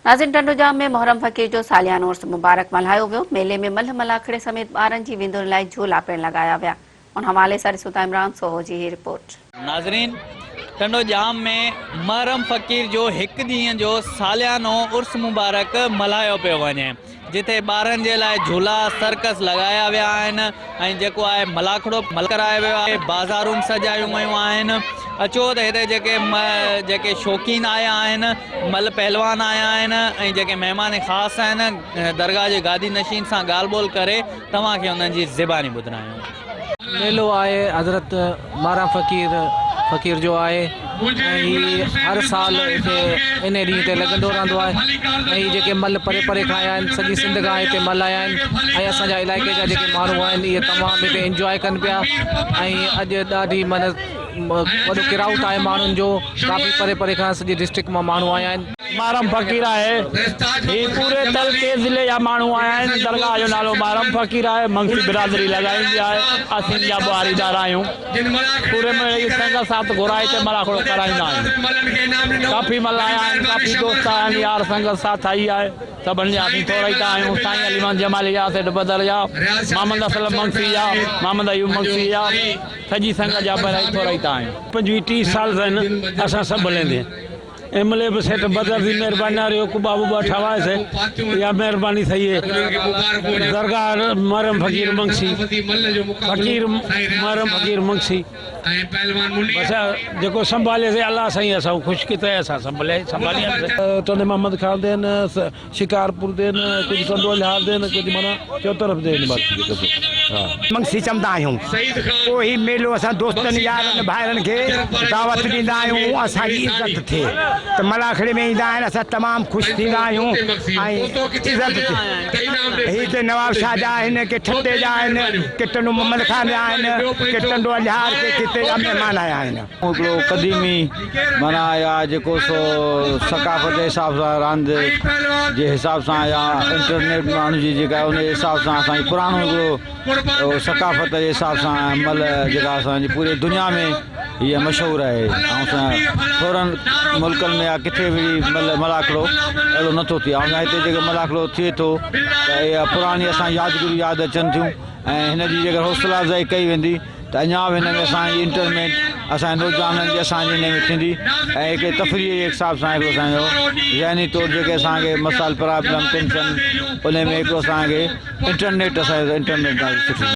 ناظرين ٽنڊوڄام ۾ محرم فقير جو ساليانو عرس مبارڪ ملهايو ويو، ميلي ۾ ملهه ملاکڙي سميت ٻارن جي وندر لاء جهولا پڻ لڳايا ويا، ان حوالي سان ڏسون ٿا عمران سوهو جي هي رپورٽ. ناظرين ٽنڊوڄام ۾ محرم فقير جو هڪ ڏينهن جو ساليانو عرس مبارڪ ملهايو پيو وڃي، جتي ٻارن جي لاء جهولا، سرڪس لڳايا ويا آهن ۽ جيڪو آهي ملاکڙو ڪرايو ويو آهي، بازارون به سجايون ويون آهن. اچو ته هتي جيڪي جيڪي شوقين آيا آهن، مل پهلوان آيا آهن ۽ جيڪي مهمان خاص آهن درگاهه جي گادي نشين سان ڳالهه ٻولهه ڪري توهان کي انهن جي زباني ٻڌرايون. ميلو آهي حضرت ماران فقير فقير جو آهي ۽ هي هر سال هتي انهي ڏينهن تي لڳندو رهندو آهي ۽ هي جيڪي مل پري پري کان آيا آهن سڄي سنڌ کان هتي مل آيا آهن ۽ اسان جا علائقي جا جيڪي ماڻهو آهن اهي تمام هتي انجواء ڪن پيا ۽ اڄ ڏاڍي معنيٰ وڏو ڪرائوٽ آهي ماڻهن جو ڪافي پري پري کان سڄي ڊسٽرڪٽ مان ماڻهو آيا آهن. محرم فقير آهي. هي پوري تعلقي ضلعي جا ماڻهو آيا آهن. درگاهه جو نالو محرم فقير آهي. منگسي برادري لڳائيندي آهي. اسين ان جا ٻهاريدار آهيون. پوري مهيني جي سنگت ساٿ گهرائي هتي ملاکڙو ڪرائيندا آهيون. ڪافي مل آيا آهن. ڪافي دوست آيا آهن. يار سنگت ساٿ آئي آهي. سڀن جا اسين ٿورائتا آهيون. سائين علي محمد جمالي جا، سيٺ بدر جا، محمد اسلم منگسي جا، محمد ايوب منگسي جا، سڄي سنگت جا ڀلائي ٿورائتا آهيون. 25 30 سال ٿيا آهن اسان سڀ هلندي. ايم ايل اي به سيٺ بدر جي مهرباني آ ريو قبا وبا ٺهوائي سي اها مهرباني ٿئي درگاهه محرم فقير منگسي فقير محرم فقير منگسي بس جيڪو سنڀالي سي الله سائين اسان خوش ڪيتو اسان سنڀالي سنڀالي ٽنڊي محمد خان تي آهن شڪارپور تي آهن ڪجهه ٽنڊو الهيار تي آهن ڪجهه معنيٰ چوطرف تي آهن باقي جيڪو سو ها. منگسي چوندا آهيون. پوء هي ميلو اسان دوستن يارن ڀائرن کي دعوت ڏيندا آهيون اسان جي عزت ٿئي ته ملاکڙي ۾ ايندا آهن اسان تمام خوش ٿيندا آهيون ۽ عزت ٿئي هي ڪي نواب شاهه جا آهن ڪي ٺٽي جا آهن ڪي ٽنڊو محمد خان جا آهن ڪي ٽنڊو الهيار ڪي ڪٿي جا مهمان آيا آهن. هڪڙو قديمي معنيٰ يا جيڪو سو ثقافت جي حساب سان راند جي حساب سان يا انٽرنيٽ ماڻهن جي جيڪا ان جي حساب سان اسان جي پراڻو هڪڙو ثقافت جي حساب سان مل جيڪا اسان جي پوري دنيا ۾ هيء مشهور آهي ۽ اسان ٿورن ملڪن ۾ يا ڪٿي به مل ملاکڙو اهڙو نٿو ٿئي ۽ هتي جيڪو ملاکڙو ٿئي ٿو ته اها پراڻي اسان يادگيريون ياد اچن ٿيون ۽ هن جي جيڪر حوصلا افزائي ڪئي ويندي ته اڃا به هن ۾ اسان جي انٽرمينٽ اسان جي نوجوانن جي اسان جي هن ۾ ٿيندي ۽ هڪ تفريح جي حساب سان هڪڙو اسان جو ذهني طور جيڪي اسان کي مسائل پرابلم ٽينشن ان ۾ هڪڙو اسان کي انٽرنيٽ اسان جو انٽرنيٽ ڏاڍي سٺي.